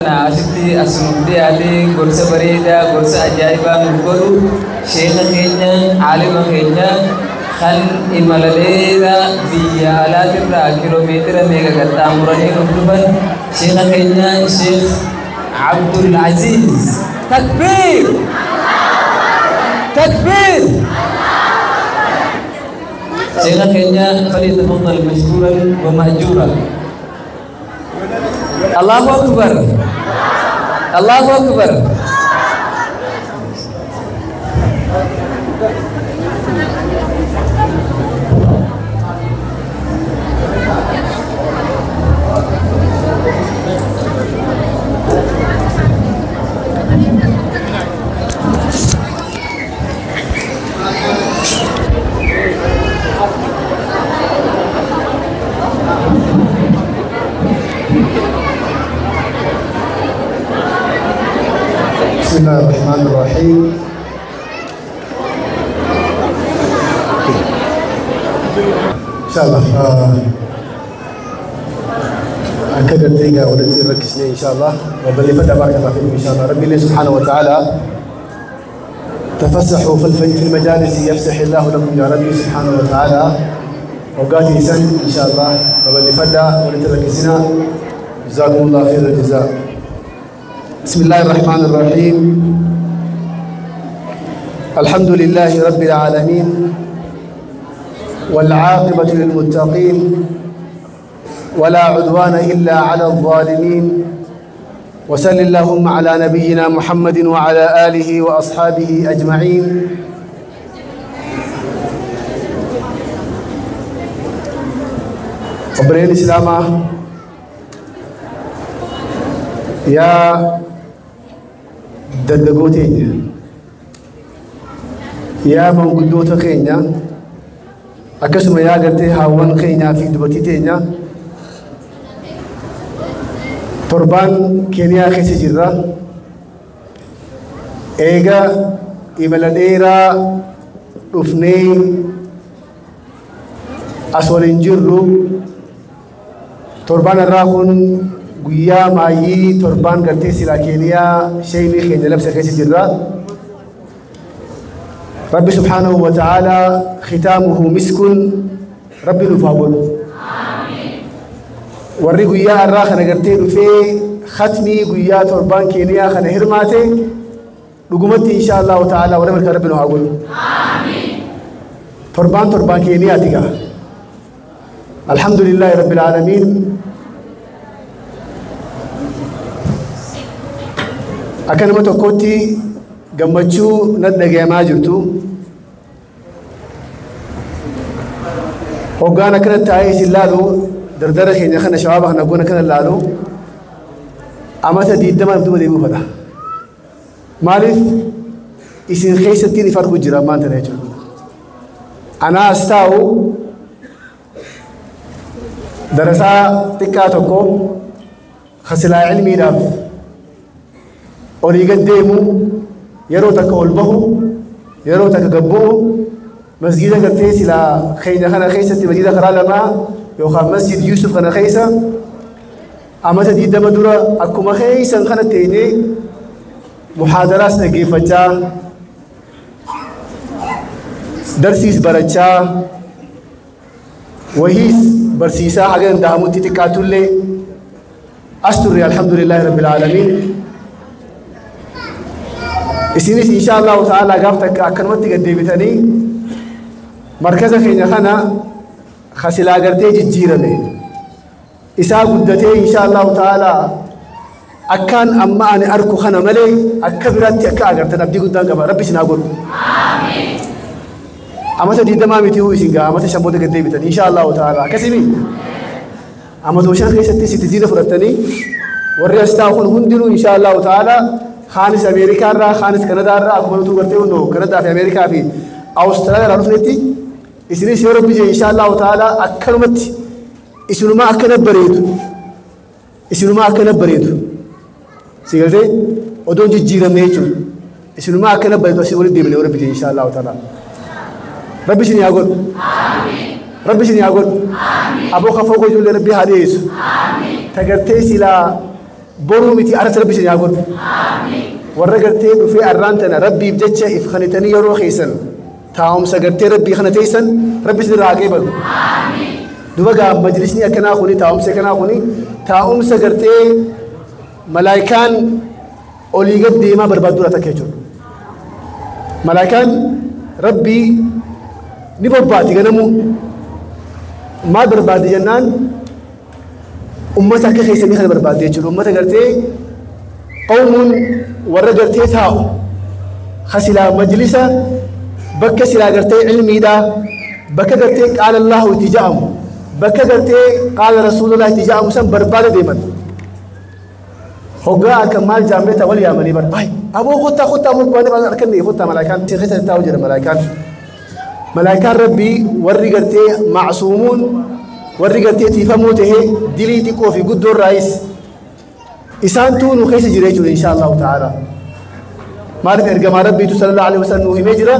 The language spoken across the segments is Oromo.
Asitti as nuuf dhiyaatee gorsa bareedaa, gorsa ajaa'ibaa nuuf godhu, sheeka keenya, aalima keenya kan imala dheeraa biyya alaatirraa kiloomeetira meeqa qaxxaamuranii nuuf dhufan, sheeka keenya Sheekh Abdul Aziz. Takbiir! Takbiir! Sheeka keenya فليتفضل مشكورا ومأجورا. الله أكبر، الله أكبر. بسم الله الرحمن الرحيم. إن شاء الله أكدر تيجا ولدي ركزني إن شاء الله وبلي فدا. بارك الله فيكم. إن شاء الله ربي سبحانه وتعالى تفسحوا في المجالس يفسح الله لكم يا ربي سبحانه وتعالى. وقاتي سن إن شاء الله وبلي فدا ولدي ركزنا. جزاكم الله خير الجزاء. بسم الله الرحمن الرحيم. الحمد لله رب العالمين، والعاقبة للمتقين، ولا عدوان إلا على الظالمين، وسل اللهم على نبينا محمد وعلى آله وأصحابه أجمعين. Obboleen Islaamaa, yaa dargaggoo teenya, yaa manguddoota keenya, akkasuma yaa gartee haawwan keenyaa fi dubartii teenya, torbaan Keeniyaa keessa jirra. Eega imala dheeraa dhufnee as waliin jirru, torbaan irraa kun guyyaa maayyii torbaan gartee silaa Keeniyaa sheeyni keenya labsa keessa jirra. Rabbi سبحانه وتعالى ختامه مسك rabbi nuuf haa godhu. Warri guyyaa irraa kana gartee dhufee khatmii guyyaa torbaan Keeniyaa kana hirmaate, dhugumatti إن شاء الله تعالى warra milkaa rabbi nu haa godhu. Torbaan torbaan Keeniyaati gaa. الحمد لله رب العالمين. Akka nama tokkotti gammachuu natti dhagayamaa jirtu. Hoggaan akkanatti taa'ee isin laalu, dardara keenya kana, shabaaba kana goona kana laalu, amata 20 duuba deebi'uu fedha. Maaliif isin keessattiin if arguu jira ammaan tana jechuudha. Anaas taa'u darasaa xiqqaa tokko kasilaa ilmiidhaaf olii gad deemu, yeroo takka ol bahu, yeroo takka gad bu'u, masgiida gartee silaa keenya kana keessatti, masgiida karaa lamaa yookaan Masjid Yusuf kana keessa, amata 20 dura akkuma keessan kana teenyee muhaadaraas dhaggeeffachaa, darsiis barachaa, wahiis barsiisaa haga danda'amutti xiqqaatullee as turre. الحمد لله رب العالمين. Isinis إن شاء الله تعالى gaaf takka akkanumatti gad deebitanii markaza keenya kana kasilaa gartee jijjiirame isaa guddatee إن شاء الله تعالى akkaan amma ani arku kana malee akka biraatti akka agartan abdii guddaan qaba. Rabbi isin haa godhu. Amata 20 miti huu isin gaa, amata 5 booda gad deebitan إن شاء الله تعالى. Akkasimi amata 5 keessatti citizen fudhattanii warri as taa'u kun hundinuu إن شاء الله تعالى, kaanis Ameerikaa irraa, kaanis Kanadaa irraa, akkuma nutuu gartee hundoo Kanadaa fi Ameerikaa fi Awustiraaliyaa irraa dhufnetti, isinis yoo rabbi jee إن شاء الله تعالى akkanumatti isinumaa akkana bareedu, isinumaa akkana bareedu, si galtee odoon jijjiiramne jechuudha, isinumaa akkana bareedu asii walitti deebine yoo rabbi jee إن شاء الله تعالى. Rabbi isin haa godhu, rabbi isin haa godhu. Aboo kafoo ijoollee rabbi haa dhiyeessu tagartee silaa. Boruu miti arratti rabbi isin haa godhu. Warra gartee dhufee arraan tana rabbiif jecha if kanitanii yeroo keessan taa'umsa gartee rabbii kana teessan rabbi isin irraa haa qeebalu. Duba gaa majlisni akkanaa kuni taa'umsi akkanaa kuni taa'umsa gartee malaayikaan olii gad deemaa barbaadduudha takka jechuudha. Malaayikaan rabbii ni bobbaati ganamuu. Maal barbaadde jennaan ummata akka keessanii kana barbaadde jechuudha. Ummata gartee qawmuun warra gartee taa'u ka silaa majlisa bakka silaa gartee ilmiidhaa bakka gartee qaala Allahu itti ja'amu bakka gartee qaala Rasuulullah itti ja'amu san barbaada deeman. Hoggaa akka maal jaambeeta wal yaamanii bara. Ay aboo kottaa kottaa waan harkanne kottaa malaayikaan keessa taa'u jedha malaayikaan. Malaayikaan rabbii warri gartee macsuumuun warri gartee tiifamuu tahee dilii xiqqoo fi guddoo irraayis isaantuu nu keessa jira jechuudha insha Allahu ta'ala. Maaliif ergamaa rabbiitu sallallahu alaihi wasallam nuu himee jira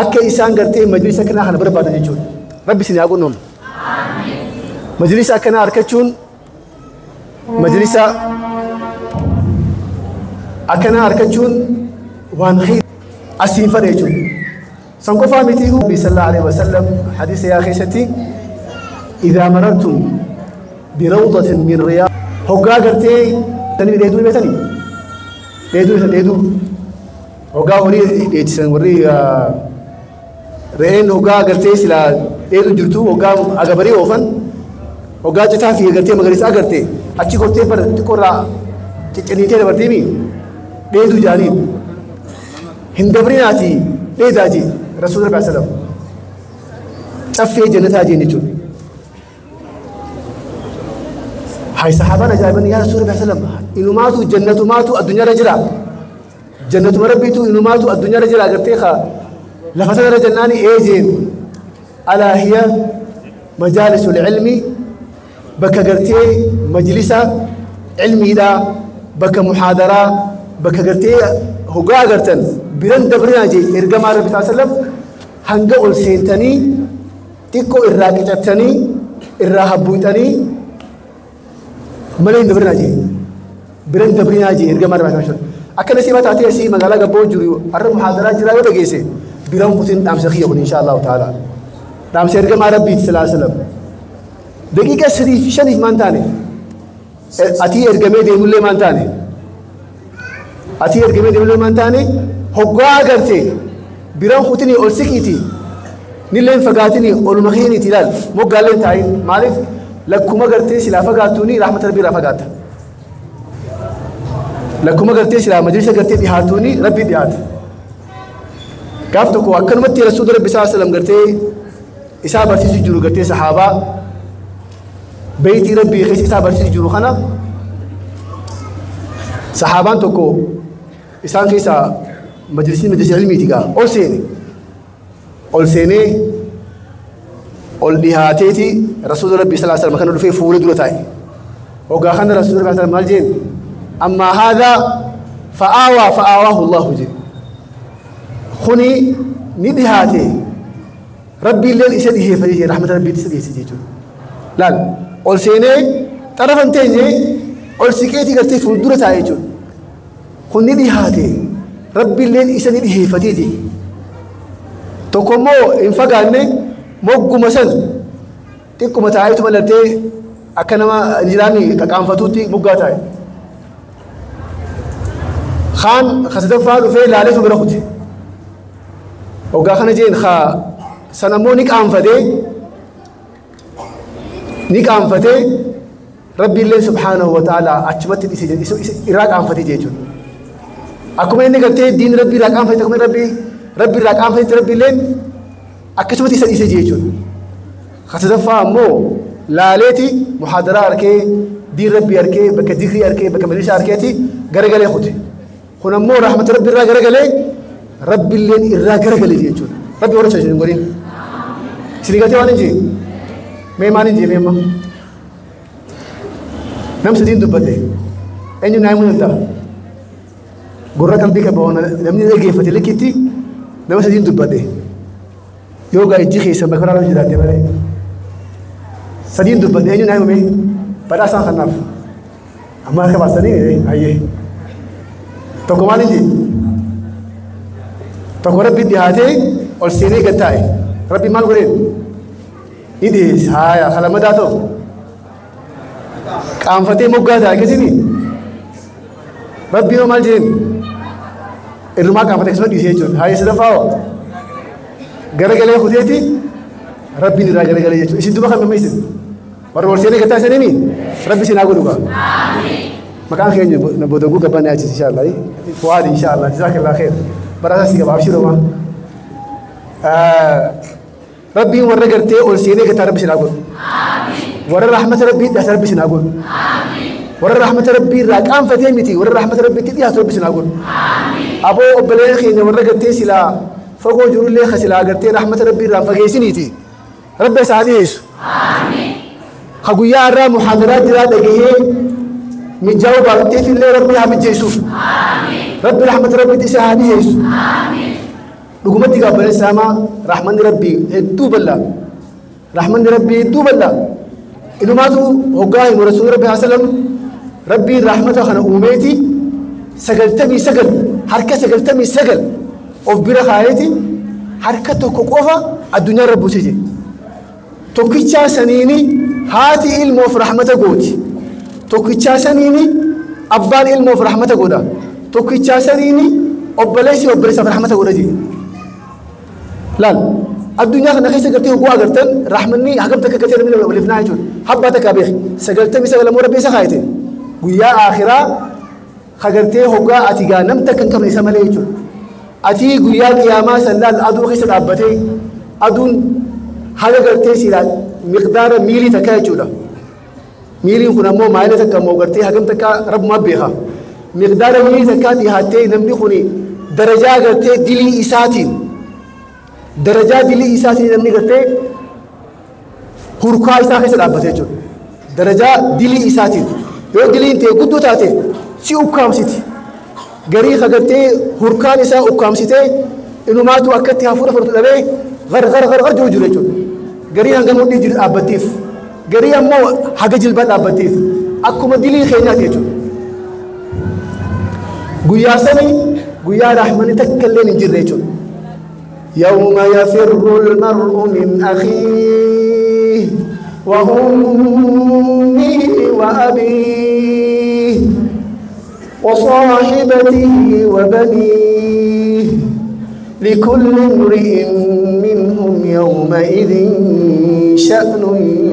akka isaan gartee majlisa akkanaa kana barbaadan jechuudha. Rabbi isin haa qunnamu. Majlisa akkanaa argachuun majlisa akkanaa argachuun waan khayr asiin fadha jechuudha. San qofaa miti Nabi sallallahu alaihi wasallam hadiisa yaa keessatti إذا مررتم بروضة من رياض هوغا غرتي تني ديدو بيتني ديدو ديدو هوغا وري ديتسن وري رين هوغا غرتي سلا ديدو جرتو هوغا اغبري اوفن هوغا جتا في غرتي مغريس اغرتي اچي غرتي بر تكورا تچنيتي دبرتيمي ديدو جاني هندبريناتي ديداجي رسول الله صلى الله عليه وسلم caffee jannataa jeen jechuudha. Hay sahaabaan ajaa'iban yaa Rasuula sallam inumaatu jannatumaatu addunyaarra jira. Jannatuma rabbiitu inumaatu addunyaarra jira agartee kaa lafa sanarra jannaani ee jeen alaa hiya majaalisul ilmi bakka gartee majlisa ilmiidhaa bakka muhaadaraa bakka gartee hoggaa agartan biran dabrinaa jee ergamaa rabbi sallam hanga ol seentanii xiqqoo irraa qicattanii irraa habbuuxanii malee hin dabrinaa jee biran dabrinaa jee ergamaa rabbi sallam akkana siima taatee asii magaalaa gabboo jiru har'a muhaadaraa jiraa yoo dhageesse biran kutin dhaamsa kiyya kun insha Allahu ta'ala dhaamsa ergamaa rabbiiti sallallahu alaihi wasallam daqiiqa 3 5 maan taane atii ergamee deemullee maan taane atii ergamee deemullee maan taane hoggaa agarte biran kutinii ol siqiitii nilleen fagaatinii oluma keeniiti ilaal moggaalleen taa'in maaliif lakkuma gartee silaa fagaattuuni rahmata rabbii irraa fagaatta lakkuma gartee silaa majlisa gartee dhihaattuuni rabbii dhihaata gaaf tokko akkanumatti rasuula rabbi sallallahu alaihi wasallam gartee isaa barsiisu jiru gartee sahaabaa beeytii rabbii keessa isaa barsiisu jiru kana sahaabaan tokko isaan keessaa majlisni majlisa ilmiiti gaa ol seene ol seenee ol dhihaateeti rasuula rabbii sallallahu alaihi wasallam kana dhufee fuula dura taa'e hoggaa kana rasuula rabbii sallallahu alaihi wasallam maal jeen ammaa haadhaa fa'aawaa fa'aawaahu Allahu jeen kuni ni dhihaate rabbiilleen isa dhiheeffate jee rahmata rabbiitti isa dhiheesse jechuudha laal ol seenee xarafan teenye ol siqeetii gartee fuuldura taa'e jechuudha kun ni dhihaate rabbiilleen isa ni dhiheeffatee jee tokko immoo hin fagaanne mogguma san xiqquma taa'eetu mallattee akka nama jiraanni qaqaanfatuutti moggaa taa'e. Kaan kasadaffaa dhufee laaleetu bira kute. Hoggaa kana jeen san ammoo ni qaanfatee rabbiillee subhaanahu wa ta'ala achumatti dhiise irraa qaanfatee jechuudha. Akkuma inni gartee diin rabbii irraa qaanfate akkuma rabbii rabbi irraa qaanfatetti rabbiilleen akkasumatti isa dhiise jechuudha. Kasadaffaa ammoo laaleeti muhaadaraa arkee diin rabbii arkee bakka dikrii arkee bakka majlisa arkeeti garagalee kute. Kun ammoo rahmata rabbi irraa garagalee rabbiilleen irraa garagalee jechuudha. Rabbi warra isa hin godhin. Isin galtee waan hin jee? Mee maal hin jee mee amma? Nam sadiin dubbadhe. Eenyu naa himuu danda'a? Gurra qalbii qaba namni dhaggeeffate likkitti nama sadiin dubbadhe. Yoo gaa ijji keessa bakka biraa jiraatte malee. Sadiin dubbadhe eenyu naa himame? Badhaasaan kanaaf. Amma harka baasanii hayyee. Tokko maal inni? Tokko rabbi dhiyaatee ol seenee gad taa'e. Rabbi maal godheen? Ni dhiyeesse. Haaya kalamadaa ta'u. Qaanfatee moggaa taa'e akkasini. Rabbi yoo maal jedheen? Irrumaa qaanfatee akkasuma dhiisee jechuudha. Haaya sadaffaa hoo? Garagalee kuteeti rabbiin irraa garagalee jechuudha. Isin duba kan nama isin. Warra ol seenee gad taa'e saniini? Rabbi isin haa godhu gaa. Maqaan keenya bodoguu gabbaan yaachis inshallah. Fuwaadi inshallah. Jazakallah khair. Baraasa si qaba abshiruma. Rabbiin warra gartee ol seenee gataa rabbi sinaa godhu. Warra rahmata rabbii dhiyaatu rabbi sinaa godhu. Warra rahmata rabbii irraa qaanfatee miti warra rahmata rabbiitti dhiyaatu rabbi sinaa godhu. Aboo obboleen keenya warra gartee silaa fagoo jirullee ka silaa gartee rahmata rabbii irraa fageessiniiti. Rabbi isaa dhiyeessu. Ka guyyaa irraa muhaadaraa jiraa dhagahee mijaa'uu baatteef illee rabbi haa mijeessuuf. Rabbi rahmata rabbiitti isa haa dhiyeessu. Dhugumatti gaabbalee islaamaa rahmanni rabbii hedduu bal'aa. Rahmanni rabbii hedduu bal'aa. Inumaatu hoggaa himu rasuulli rabbi haa sallam rabbiin rahmata kana uumeeti 99 harka 99 of bira kaayeeti harka tokko qofa addunyaa irra buusee jira. Tokkichaa saniini haati ilmoof rahmata gooti. Tokkichaa saniini abbaan ilmoof rahmata godha. Tokkichaa saniini obboleessi obboleessaaf rahmata godha jira. Laal addunyaa kana keessa gartee hogguu agartan rahmanni hagam takka gartee namni waliif naa jechuudha. Habbaa takka beeki 99 immoo rabbi isa kaayate guyyaa akhiraa hagartee hoggaa ati gaa nam takka hin qabne isa malee jechuudha. Ati guyyaa qiyaamaa san laal aduu keessa dhaabbatee aduun haga gartee silaa miqdaara miilii takka jechuudha. Miiliin kun ammoo maayila takka ammoo gartee hagam takka rabbumaa beeka. Miqdaara miilii takkaa dhihaattee namni kun darajaa gartee dilii isaatiin darajaa dilii isaatiin namni gartee hurkaa isaa keessa dhaabbate jechuudha. Darajaa dilii isaatiin yoo diliin ta'e guddoo taate si ukkaamsiti. Garii kagartee hurkaan isaa ukkaamsitee inumaatu akkatti hafuura fudhatu dhabee gar gar gar gar jiru jiru jechuudha. Garii hanga mudhii jiru dhaabbattiif. Garii ammoo haga jilbaa dhaabbattiif. Akkuma dilii keenyaati jechuudha. Guyyaa sanii guyyaa rahmanni takka illee hin jirre jechuudha. يوم يفر المرء من أخيه وأمه وأبيه وصاحبته وبنيه لكل امرئ منهم يومئذ شأن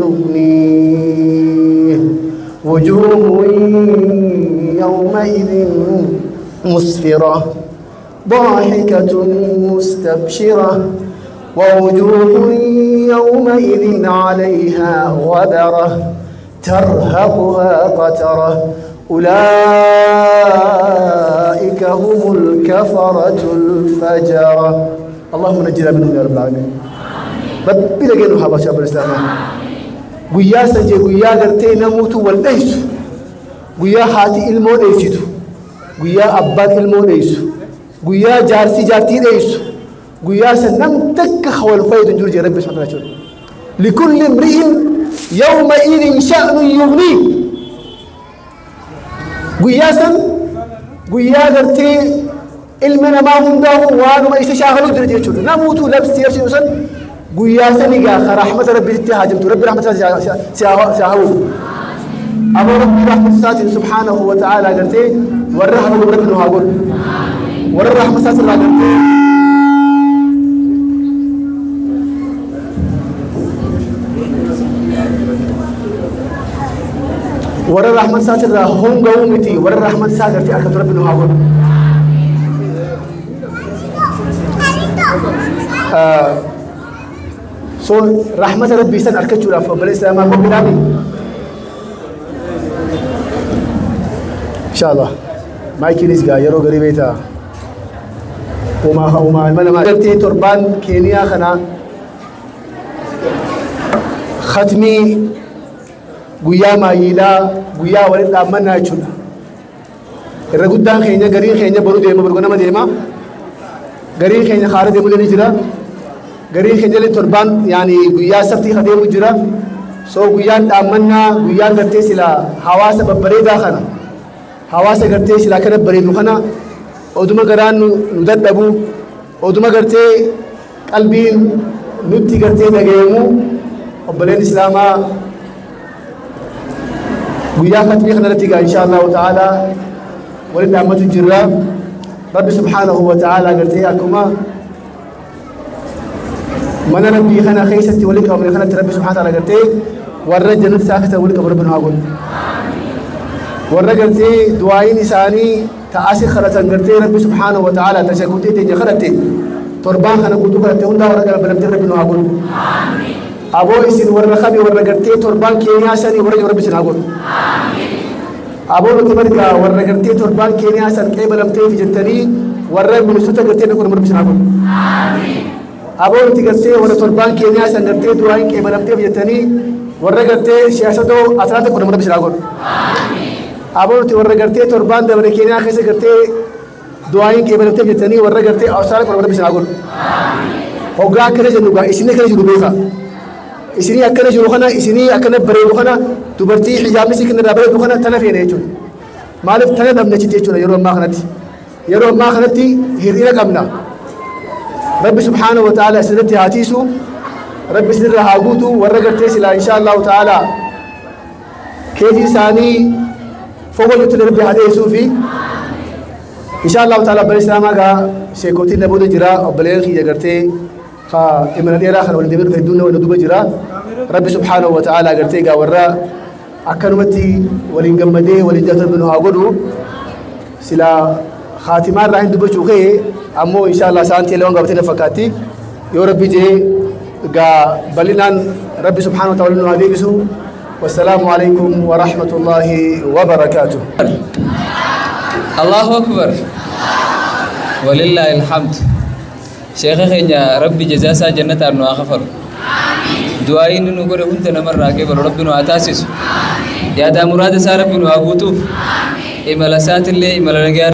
يغنيه وجوه يومئذ مسفرة ضاحكة مستبشرة ووجوه يومئذ عليها غبرة ترهقها قترة أولئك هم الكفرة الفجرة. اللهم نجنا منهم يا رب العالمين. ربي لقينا حبا شاب الإسلام. قيا سجي قيا قرتي نموت والليس قيا حاتي المو ليسيتو قيا أبان المو ليسو قيا جارسي جارتي ليسو قيا سنم تك خول فايد جورجي ربي سبحانه وتعالى. لكل امرئ يومئذ شأن يغنيه. قيا سن قيا قرتي ilma namaa hundaa'u waanuma isa shaakaluu jira jechuudha. Namuutu labsi labsi san guyyaa sani gaa rahmata rabbiitti haajamtu rabbi rahmata si haa hawwu. Aboo rabbi rahmata isaatiin subhaanahu wa ta'ala gartee warra hafu rabbi nu haa godhu. Warra rahmata isaatiin gartee warra rahmata isaatiin irraa honga'uu miti warra rahmata isaa gartee harkatu rabbi nu haa godhu. So rahmata rabbii san argachuudhaaf obboleessa islaamaa qophiidhaani. Inshallah. Maayikiinis gaa yeroo garii beektaa. Uumaa uumaa ilma namaa. Gartee torbaan Keeniyaa kana khatmii guyyaa maayiidhaa guyyaa walitti dhaammannaa jechuudha. Irra guddaan keenya gariin keenya boruu deema boruu nama deema. Gariin keenya kaara deemu ni jira. Gariin keenya illee torbaan yaani guyyaa sabtii adeemu jira. So guyyaan dhaammannaa guyyaan gartee sila hawaasa babbareedaa kana Hawaasa gartee silaa kana bareedu kana oduma garaan nu dadhabu oduma gartee qalbiin nutti gartee dhagayamu obboleen islaamaa guyyaa khatmii kanarratti gaa insha Allahu ta'ala waliin dhaammatu jirra. Rabbi subhaanahu wa ta'ala gartee akkuma mana rabbii kana keessatti waliin qabamne kanatti rabbi subhaanahu wa ta'ala gartee warra jannata isaa keessa waliin qabu rabbi nu haa godhu. Warra gartee du'aayin isaanii ta'asi kadhatan gartee rabbi subhaanahu wa ta'ala tashakkutee teenya kadhatte torbaan kana guutuu kadhatte hundaa warra gabalamtee rabbi nu haa godhu. Aboo isin warra kami warra gartee torbaan Keeniyaa sanii warra rabbi isin haa godhu. Aboo nuti margaa warra gartee torbaan Keeniyaa san qeebalamteef jettanii warra ministoota gartee dhaqu rabbi isin haa godhu. Aboo nuti gartee warra torbaan Keeniyaa san gartee du'aayin qeebalamteef jettanii warra gartee siyaasadoo Atlaanta qodhamu rabbi isin haa godhu. Aboo nuti warra gartee torbaan dabare Keeniyaa keessa gartee du'aayin qeebalamteef jettanii warra gartee Awustiraaliyaa qodhamu rabbi isin haa godhu. Hoggaa akkana jennu gaa isinii akkana jiru beeka. Isinii akkana jiru kana isinii akkana bareedu kana dubartii hijaabni si kanarraa bareedu kana tana feene jechuudha. Maaliif tana dhabne achitti jechuudha yeroo ammaa kanatti. Yeroo ammaa kanatti hir'ina qabna. Rabbi subhaanahu wa ta'ala isinirratti haa tiisu. Rabbi isinirra haa guutu warra gartee silaa insha Allahu ta'ala keetii isaanii fogoo jirtu rabbi haa dhiyeessuu fi insha Allahu ta'ala obboleen islaamaa gaa sheekotiin na booda jira obboleen kiyya gartee ka imala dheeraa kana waliin deemee dhufe hedduun na duuba jira. Rabbi subhaanahu wa ta'ala gartee gaa warra akkanumatti waliin gammadee waliin jaalatu rabbi nu haa godhu. Silaa khaatimaa irraa hin dubbachuu ka'e ammoo insha Allah isaan teelee waan gabatee na fakkaatti yoo rabbi jee gaa bal'inaan rabbi subhaanahu wa ta'ala nu haa deebisu. والسلام عليكم ورحمة الله وبركاته. الله أكبر ولله الحمد. شيخ خينا ربي جزاسا جنة أنو أخفر دعائي نقول أنت نمر راكب ربي نو أتاسس يا دا مراد سارب نو أبوتوف إملا سات اللي إملا نجار.